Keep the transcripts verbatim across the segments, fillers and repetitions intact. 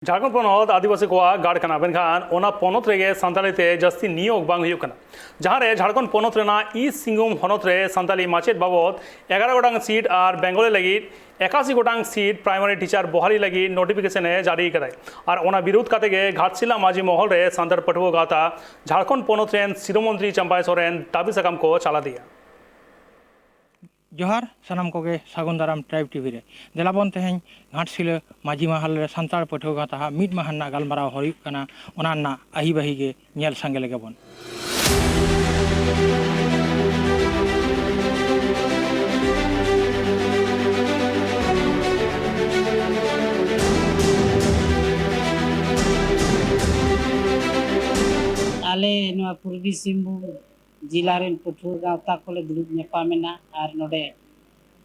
ᱡᱷᱟᱲᱠᱷᱚᱸᱰ ᱯᱚᱱᱚᱛ ᱟᱹᱫᱤᱵᱟᱹᱥᱤ ᱠᱚᱣᱟᱜ ᱜᱟᱲ ᱠᱟᱱᱟ, ᱢᱮᱱᱠᱷᱟᱱ ᱚᱱᱟ ᱯᱚᱱᱚᱛ ᱨᱮᱜᱮ ᱥᱟᱱᱛᱟᱲᱤ ᱛᱮ ᱡᱟᱹᱥᱛᱤ ᱱᱤᱭᱳᱜᱽ ᱵᱟᱝ ᱦᱩᱭᱩᱜ ᱠᱟᱱᱟ, ᱡᱟᱦᱟᱸ ᱨᱮ ᱡᱷᱟᱲᱠᱷᱚᱸᱰ ᱯᱚᱱᱚᱛ ᱨᱮᱱᱟᱜ ᱤᱥᱴ ᱥᱤᱝᱵᱷᱩᱢ ᱦᱚᱱᱚᱛ ᱨᱮ ᱥᱟᱱᱛᱟᱲᱤ ᱢᱟᱪᱮᱫ ᱵᱟᱵᱚᱫ ᱮᱜᱟᱨᱚ ᱜᱚᱴᱟᱝ ᱥᱤᱴ ᱟᱨ ᱵᱮᱝᱜᱚᱞᱤ ᱞᱟᱹᱜᱤᱫ ᱮᱠᱟᱥᱤ ᱜᱚᱴᱟᱝ ᱥᱤᱴ ᱯᱨᱟᱭᱢᱟᱨᱤ ᱴᱤᱪᱟᱨ ᱵᱚᱦᱟᱞᱤ ᱞᱟᱹᱜᱤᱫ ᱱᱳᱴᱤᱯᱷᱤᱠᱮᱥᱚᱱ ᱮ ᱡᱟᱹᱨᱤ ᱟᱠᱟᱫᱟᱭ᱾ ᱟᱨ ᱚᱱᱟ ᱵᱤᱨᱩᱫᱷ ᱠᱟᱛᱮ ᱜᱮ ᱜᱷᱟᱴᱥᱤᱞᱟ ᱢᱟᱹᱡᱷᱤ ᱢᱚᱦᱚᱞ ᱨᱮ ᱥᱟᱱᱛᱟᱲ ᱯᱟᱹᱴᱷᱩᱣᱟᱹ ᱜᱟᱶᱛᱟ ᱡᱷᱟᱲᱠᱷᱚᱸᱰ ᱯᱚᱱᱚᱛ ᱨᱮᱱ ᱥᱤᱨᱟᱹ ᱢᱚᱱᱛᱨᱤ ᱪᱟᱢᱯᱟᱭ ᱥᱚᱨᱮᱱ ᱫᱟᱹᱵᱤ ᱥᱟᱠᱟᱢ ᱠᱚ ᱪᱟᱞ ᱟᱫᱮᱭᱟ᱾ ᱡᱚᱦᱟᱨ ᱥᱟᱱᱟᱢ ᱠᱚᱜᱮ, ᱥᱟᱹᱜᱩᱱ ᱫᱟᱨᱟᱢ ᱴᱨᱟᱭᱤᱵᱽ ᱴᱤᱵᱷᱤ ᱨᱮ᱾ ᱫᱮᱞᱟ ᱵᱚᱱ ᱛᱮᱦᱮᱧ ᱜᱷᱟᱴᱥᱤᱞᱟᱹ ᱢᱟᱹᱡᱷᱤ ᱢᱟᱦᱟᱞ ᱨᱮ ᱥᱟᱱᱛᱟᱲ ᱯᱟᱹᱴᱷᱩᱣᱟᱹ ᱜᱟᱶᱛᱟ ᱦᱟᱜ ᱢᱤᱫ ᱢᱟᱦᱟ ᱨᱮᱱᱟᱜ ᱜᱟᱞᱢᱟᱨᱟᱣ ᱦᱩᱭᱩᱜ ᱠᱟᱱᱟ, ᱚᱱᱟ ᱨᱮᱱᱟᱜ ᱟᱹᱦᱤ ᱵᱟᱹᱦᱤ ᱜᱮ ᱧᱮᱞ ᱥᱟᱸᱜᱮ ᱞᱮᱜᱮ ᱵᱚᱱ᱾ ᱟᱞᱮ ᱱᱚᱣᱟ ᱯᱩᱨᱵᱤ ᱥᱤᱝᱵᱷᱩᱢ ᱡᱮᱞᱟ ᱨᱮᱱ ᱯᱟᱹᱴᱷᱩᱣᱟᱹ ᱜᱟᱶᱛᱟ ᱠᱚᱞᱮ ᱫᱩᱲᱩᱵ ᱧᱟᱯᱟᱢ ᱮᱱᱟ ᱟᱨ ᱱᱚᱰᱮ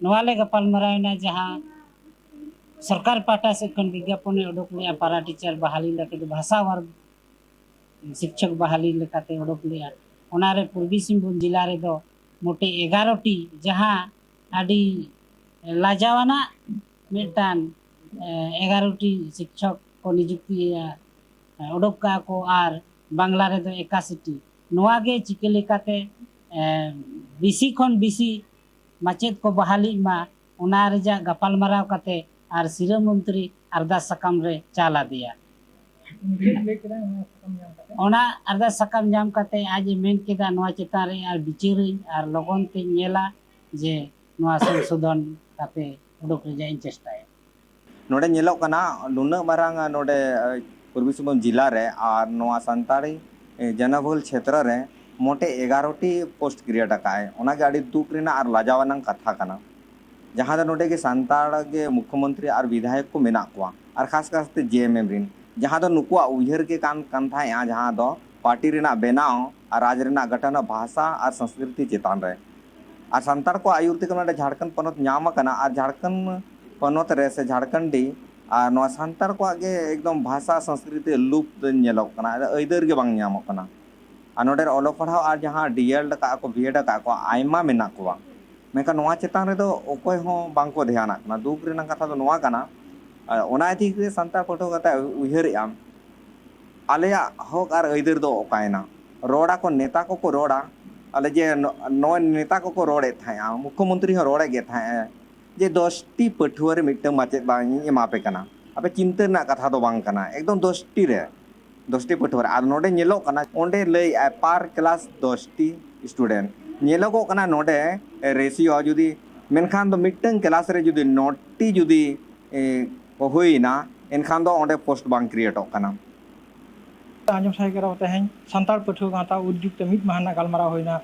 ᱱᱚᱣᱟ ᱞᱮ ᱜᱟᱯᱟᱞ ᱢᱟᱨᱟᱣ ᱮᱱᱟ, ᱡᱟᱦᱟᱸ ᱥᱚᱨᱠᱟᱨ ᱯᱟᱦᱴᱟ ᱥᱮᱫ ᱠᱷᱚᱱ ᱵᱤᱜᱽᱜᱟᱯᱚᱱᱮ ᱚᱰᱚᱠ ᱞᱮᱫᱼᱟ, ᱯᱟᱨᱟ ᱴᱤᱪᱟᱨ ᱵᱟᱦᱟᱞᱤ ᱞᱮᱠᱟᱛᱮ, ᱵᱷᱟᱥᱟ ᱣᱟᱨ ᱥᱤᱠᱪᱷᱚᱠ ᱵᱟᱦᱟᱞᱤ ᱞᱮᱠᱟᱛᱮ ᱚᱰᱚᱠ ᱞᱮᱫᱼᱟ᱾ ᱚᱱᱟᱨᱮ ᱯᱩᱨᱵᱤ ᱥᱤᱝᱵᱷᱩᱢ ᱡᱮᱞᱟ ᱨᱮᱫᱚ ᱢᱚᱴᱮ ᱮᱜᱟᱨᱚ ᱴᱤ, ᱡᱟᱦᱟᱸ ᱟᱹᱰᱤ ᱞᱟᱡᱟᱣᱟᱱᱟᱜ ᱢᱤᱫᱴᱟᱝ, ᱮ, ᱮᱜᱟᱨᱚ ᱴᱤ ᱥᱤᱠᱪᱷᱚᱠ ᱠᱚ ᱱᱤᱡᱩᱠᱛᱤᱭᱟ, ᱮ, ᱚᱰᱚᱠ ᱠᱟᱜᱼᱟ ᱠᱚ, ᱟᱨ ᱵᱟᱝᱞᱟ ᱨᱮᱫᱚ ᱮᱠᱟᱥᱤ ᱴᱤ᱾ ᱱᱚᱣᱟ ᱜᱮ ᱪᱤᱠᱟᱹ ᱞᱮᱠᱟᱛᱮ, ᱮ, ᱵᱮᱥᱤ ᱠᱷᱚᱱ ᱵᱮᱥᱤ ᱢᱟᱪᱮᱫ ᱠᱚ ᱵᱟᱦᱟᱞᱤᱜ ᱢᱟ, ᱚᱱᱟ ᱨᱮᱭᱟᱜ ᱜᱟᱯᱟᱞᱢᱟᱨᱟᱣ ᱠᱟᱛᱮ ᱟᱨ ᱥᱤᱨᱟᱹ ᱢᱚᱱᱛᱨᱤ ᱟᱨᱫᱟᱥ ᱥᱟᱠᱟᱢ ᱨᱮ ᱪᱟᱞ ᱟᱫᱮᱭᱟ᱾ ᱚᱱᱟ ᱟᱨᱫᱟᱥ ᱥᱟᱠᱟᱢ ᱧᱟᱢ ᱠᱟᱛᱮ ᱟᱡ ᱮ ᱢᱮᱱ ᱠᱮᱫᱟ, "ᱱᱚᱣᱟ ᱪᱮᱛᱟᱱ ᱨᱮ ᱟᱨ ᱵᱤᱪᱟᱹᱨᱟᱹᱧ ᱟᱨ ᱞᱚᱜᱚᱱ ᱛᱮᱧ ᱧᱮᱞᱟ ᱡᱮ ᱱᱚᱣᱟ ᱥᱚᱝᱥᱳᱫᱷᱚᱱ ᱠᱟᱛᱮ ᱩᱰᱩᱠ ᱨᱮᱭᱟᱜ ᱤᱧ ᱪᱮᱥᱴᱟᱭᱟ᱾" ᱱᱚᱰᱮ ᱧᱮᱞᱚᱜ ᱠᱟᱱᱟ, ᱱᱩᱱᱟᱹᱜ ᱢᱟᱨᱟᱝ ᱱᱚᱰᱮ, ᱮ, ᱯᱩᱨᱵᱤ ᱥᱤᱝᱵᱷᱩᱢ ᱡᱮᱞᱟ ᱨᱮ ᱟᱨ ᱱᱚᱣᱟ ᱥᱟᱱᱛᱟᱲᱤ, ᱮ, ᱡᱚᱱᱚᱵᱚᱦᱩᱞ ᱪᱷᱮᱛᱨᱚ ᱨᱮ ᱢᱚᱴᱮ ᱮᱜᱟᱨᱚ ᱴᱤ ᱯᱳᱥᱴ ᱠᱨᱤᱭᱮᱴ ᱟᱠᱟᱫ ᱟᱭ᱾ ᱚᱱᱟᱜᱮ ᱟᱹᱰᱤ ᱫᱩᱠ ᱨᱮᱱᱟᱜ ᱟᱨ ᱞᱟᱡᱟᱣ ᱟᱱᱟᱝ ᱠᱟᱛᱷᱟ ᱠᱟᱱᱟ᱾ ᱡᱟᱦᱟᱸ ᱫᱚ ᱱᱚᱰᱮ ᱜᱮ ᱥᱟᱱᱛᱟᱲ ᱜᱮ ᱢᱩᱠᱷᱭᱚᱢᱚᱱᱛᱨᱤ ᱟᱨ ᱵᱤᱫᱷᱟᱭᱚᱠ ᱠᱚ ᱢᱮᱱᱟᱜ ᱠᱚᱣᱟ, ᱟᱨ ᱠᱷᱟᱥ ᱠᱟᱨᱛᱮ ᱡᱮ ᱮᱢ ᱮᱢ ᱨᱮᱱ, ᱡᱟᱦᱟᱸ ᱫᱚ ᱱᱩᱠᱩᱣᱟᱜ ᱩᱭᱦᱟᱹᱨ ᱜᱮ ᱠᱟᱱ, ᱠᱟᱱ ᱛᱟᱦᱮᱸᱫᱼᱟ, ᱡᱟᱦᱟᱸ ᱫᱚ ᱯᱟᱨᱴᱤ ᱨᱮᱱᱟᱜ ᱵᱮᱱᱟᱣ ᱟᱨ ᱨᱟᱡᱽ ᱨᱮᱱᱟᱜ ᱜᱚᱴᱷᱚᱱ ᱵᱷᱟᱥᱟ ᱟᱨ ᱥᱚᱝᱥᱠᱨᱤᱛᱤ ᱪᱮᱛᱟᱱ ᱨᱮ᱾ ᱟᱨ ᱥᱟᱱᱛᱟᱲ ᱠᱚᱣᱟᱜ ᱟᱹᱭᱩᱨ ᱛᱮᱜᱮ ᱱᱚᱰᱮ ᱡᱷᱟᱲᱠᱷᱚᱸᱰ ᱯᱚᱱᱚᱛ ᱧᱟᱢ ᱟᱠᱟᱱᱟ, ᱟᱨ ᱡᱷᱟᱲᱠᱷᱚᱸᱰ ᱯᱚᱱᱚᱛ ᱨᱮ ᱥᱮ ᱡᱷᱟᱲᱠᱷᱚᱸᱰᱤ ᱟᱨ ᱱᱚᱣᱟ ᱥᱟᱱᱛᱟᱲ ᱠᱚᱣᱟᱜ ᱜᱮ ᱮᱠᱫᱚᱢ ᱵᱷᱟᱥᱟ ᱥᱚᱝᱥᱠᱨᱤᱛᱤ ᱞᱩᱯᱛ ᱧᱮᱞᱚᱜ ᱠᱟᱱᱟ, ᱟᱹᱭᱫᱟᱹᱨ ᱜᱮ ᱵᱟᱝ ᱧᱟᱢᱚᱜ ᱠᱟᱱᱟ᱾ ᱟᱨ ᱱᱚᱰᱮ ᱚᱞᱚᱜ ᱯᱟᱲᱦᱟᱣ ᱟᱨ ᱡᱟᱦᱟᱸ ᱰᱤ ᱮᱞ ᱮᱰ ᱟᱠᱟᱫ ᱠᱚ, ᱵᱤ ᱮᱰ ᱟᱠᱟᱫ ᱠᱚ, ᱟᱭᱢᱟ ᱢᱮᱱᱟᱜ ᱠᱚᱣᱟ, ᱢᱮᱱᱠᱷᱟᱱ ᱱᱚᱣᱟ ᱪᱮᱛᱟᱱ ᱨᱮᱫᱚ ᱚᱠᱚᱭ ᱦᱚᱸ ᱵᱟᱝ ᱠᱚ ᱫᱷᱮᱭᱟᱱᱟᱜ ᱠᱟᱱᱟ᱾ ᱫᱩᱠ ᱨᱮᱱᱟᱜ ᱠᱟᱛᱷᱟ ᱫᱚ ᱱᱚᱣᱟ ᱠᱟᱱᱟ, ᱟᱨ ᱚᱱᱟ ᱤᱫᱤ ᱠᱟᱛᱮ ᱥᱟᱱᱛᱟᱲ ᱯᱟᱹᱴᱷᱩᱣᱟᱹ ᱜᱟᱶᱛᱟ ᱩᱭᱦᱟᱹᱨᱮᱫᱼᱟ, ᱟᱞᱮᱭᱟᱜ ᱦᱚᱠ ᱟᱨ ᱟᱹᱭᱫᱟᱹᱨ ᱫᱚ ᱚᱠᱟᱭᱮᱱᱟ? ᱨᱚᱲ ᱟᱠᱚ, ᱱᱮᱛᱟ ᱠᱚᱠᱚ ᱨᱚᱲᱟ, ᱟᱞᱮ ᱡᱮ ᱱᱚ-, ᱱᱚᱜᱼᱚᱭ ᱱᱮᱛᱟ ᱠᱚᱠᱚ ᱨᱚᱲᱮᱫ ᱛᱟᱦᱮᱸᱜᱼᱟ, ᱢᱩᱠᱷᱭᱚᱢᱚᱱᱛᱨᱤ ᱦᱚᱸ ᱨᱚᱲᱮᱫ ᱜᱮ ᱛᱟᱦᱮᱸᱜᱼᱟ ᱡᱮ ᱫᱚᱥᱴᱤ ᱯᱟᱹᱴᱷᱩᱣᱟᱹ ᱨᱮ ᱢᱤᱫᱴᱟᱝ ᱢᱟᱪᱮᱫ ᱵᱟᱝ ᱤᱧ ᱮᱢᱟ ᱯᱮ ᱠᱟᱱᱟ, ᱟᱯᱮ ᱪᱤᱱᱛᱟᱹ ᱨᱮᱱᱟᱜ ᱠᱟᱛᱷᱟ ᱫᱚ ᱵᱟᱝ ᱠᱟᱱᱟ, ᱮᱠᱫᱚᱢ ᱫᱚᱥᱴᱤ ᱨᱮ, ᱫᱚᱥᱴᱤ ᱯᱟᱹᱴᱷᱩᱣᱟᱹ ᱨᱮ᱾ ᱟᱨ ᱱᱚᱰᱮ ᱧᱮᱞᱚᱜ ᱠᱟᱱᱟ, ᱚᱸᱰᱮ ᱞᱟᱹᱭᱮᱫᱼᱟᱭ per class ᱫᱚᱥᱴᱤ student᱾ ᱧᱮᱞᱚᱜᱚᱜ ᱠᱟᱱᱟ ᱱᱚᱰᱮ ᱨᱮᱥᱤᱭᱳ ᱡᱩᱫᱤ, ᱢᱮᱱᱠᱷᱟᱱ ᱫᱚ ᱢᱤᱫᱴᱟᱝ ᱠᱞᱟᱥ ᱨᱮ ᱡᱩᱫᱤ ᱱᱚᱴᱤ ᱡᱩᱫᱤ, ᱮ, ᱠᱚ ᱦᱩᱭᱮᱱᱟ, ᱮᱱᱠᱷᱟᱱ ᱫᱚ ᱚᱸᱰᱮ ᱯᱳᱥᱴ ᱵᱟᱝ ᱠᱨᱤᱭᱮᱴᱚᱜ ᱠᱟᱱᱟ᱾ ᱟᱸᱡᱚᱢ ᱥᱟᱸᱜᱮ ᱠᱚ, ᱛᱮᱦᱮᱧ ᱥᱟᱱᱛᱟᱲ ᱯᱟᱹᱴᱷᱩᱣᱟᱹ ᱜᱟᱶᱛᱟ ᱩᱫᱽᱡᱩᱠ ᱛᱮ ᱢᱤᱫ ᱢᱟᱦᱟ ᱨᱮᱱᱟᱜ ᱜᱟᱞᱢᱟᱨᱟᱣ ᱦᱩᱭᱱᱟ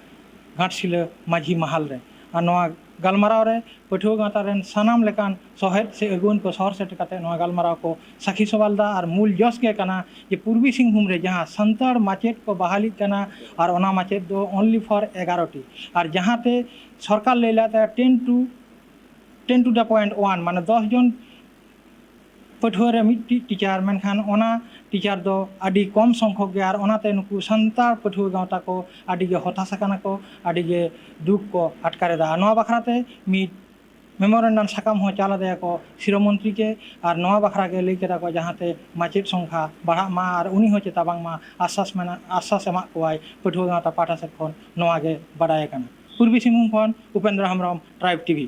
ᱜᱷᱟᱴᱥᱤᱞᱟᱹ ᱢᱟᱹᱡᱷᱤ ᱢᱟᱦᱟᱞ ᱨᱮ᱾ ᱟᱨ ᱱᱚᱣᱟ ᱜᱟᱞᱢᱟᱨᱟᱣ ᱨᱮ ᱯᱟᱹᱴᱷᱩᱣᱟᱹ ᱜᱟᱶᱛᱟ ᱨᱮᱱ ᱥᱟᱱᱟᱢ ᱞᱮᱠᱟᱱ ᱥᱚᱦᱮᱫ ᱥᱮ ᱟᱹᱜᱩᱣᱟᱹᱱ ᱠᱚ ᱥᱚᱦᱚᱨ ᱥᱮᱴᱮᱨ ᱠᱟᱛᱮ ᱱᱚᱣᱟ ᱜᱟᱞᱢᱟᱨᱟᱣ ᱠᱚ ᱥᱟᱹᱠᱷᱤ ᱥᱚᱵᱷᱟᱞ ᱫᱟ᱾ ᱟᱨ ᱢᱩᱞ ᱡᱚᱥ ᱜᱮ ᱠᱟᱱᱟ ᱡᱮ ᱯᱩᱨᱵᱤ ᱥᱤᱝᱵᱷᱩᱢ ᱨᱮ ᱡᱟᱦᱟᱸ ᱥᱟᱱᱛᱟᱲ ᱢᱟᱪᱮᱫ ᱠᱚ ᱵᱟᱦᱟᱞᱤᱜ ᱠᱟᱱᱟ, ᱟᱨ ᱚᱱᱟ ᱢᱟᱪᱮᱫ ᱫᱚ only for ᱮᱜᱟᱨᱚ ᱴᱤ, ᱟᱨ ᱡᱟᱦᱟᱸᱛᱮ ᱥᱚᱨᱠᱟᱨ ᱞᱟᱹᱭ ᱞᱮᱫ ᱛᱟᱭᱟ ten to ten to the point one, ᱢᱟᱱᱮ ᱫᱚᱥ ᱡᱚᱱ ᱯᱟᱹᱴᱷᱩᱣᱟᱹ ᱨᱮ ᱢᱤᱫᱴᱤᱡ ᱴᱤᱪᱟᱨ, ᱢᱮᱱᱠᱷᱟᱱ ᱚᱱᱟ ᱴᱤᱪᱟᱨ ᱫᱚ ᱟᱹᱰᱤ ᱠᱚᱢ ᱥᱚᱝᱠᱷᱚᱠ ᱜᱮ, ᱟᱨ ᱚᱱᱟᱛᱮ ᱱᱩᱠᱩ ᱥᱟᱱᱛᱟᱲ ᱯᱟᱹᱴᱷᱩᱣᱟᱹ ᱜᱟᱶᱛᱟ ᱠᱚ ᱟᱹᱰᱤ ᱜᱮ ᱦᱚᱛᱟᱥᱟ ᱠᱟᱱᱟ ᱠᱚ, ᱟᱹᱰᱤ ᱜᱮ ᱫᱩᱠ ᱠᱚ ᱟᱴᱠᱟᱨ ᱮᱫᱟ᱾ ᱟᱨ ᱱᱚᱣᱟ ᱵᱟᱠᱷᱨᱟ ᱛᱮ ᱢᱤᱫ ᱢᱮᱢᱳᱨᱮᱱᱰᱟᱢ ᱥᱟᱠᱟᱢ ᱦᱚᱸ ᱪᱟᱞ ᱟᱫᱮᱭᱟ ᱠᱚ ᱥᱤᱨᱟᱹ ᱢᱚᱱᱛᱨᱤ ᱜᱮ, ᱟᱨ ᱱᱚᱣᱟ ᱵᱟᱠᱷᱨᱟ ᱜᱮ ᱞᱟᱹᱭ ᱠᱮᱫᱟ ᱠᱚ ᱡᱟᱦᱟᱸᱛᱮ ᱢᱟᱪᱮᱫ ᱥᱚᱝᱠᱷᱟ ᱵᱟᱲᱦᱟᱜ ᱢᱟ, ᱟᱨ ᱩᱱᱤ ᱦᱚᱸ ᱪᱮᱛᱟ ᱵᱟᱝᱢᱟ ᱟᱥᱥᱟᱥ ᱢᱮᱱᱟᱜ, ᱟᱥᱥᱟᱥ ᱮᱢᱟᱜ ᱠᱚᱣᱟᱭ ᱯᱟᱹᱴᱷᱩᱣᱟᱹ ᱜᱟᱶᱛᱟ ᱯᱟᱦᱴᱟ ᱥᱮᱫ ᱠᱷᱚᱱ᱾ ᱱᱚᱣᱟ ᱜᱮ ᱵᱟᱰᱟᱭ ᱟᱠᱟᱱᱟ᱾ ᱯᱩᱨᱵᱤ ᱥᱤᱝᱵᱷᱩᱢ ᱠᱷᱚᱱ ᱩᱯᱮᱱᱫᱨᱚ ᱦᱮᱢᱵᱨᱚᱢ, ᱴᱨᱟᱭᱤᱵᱽ ᱴᱤᱵᱷᱤ᱾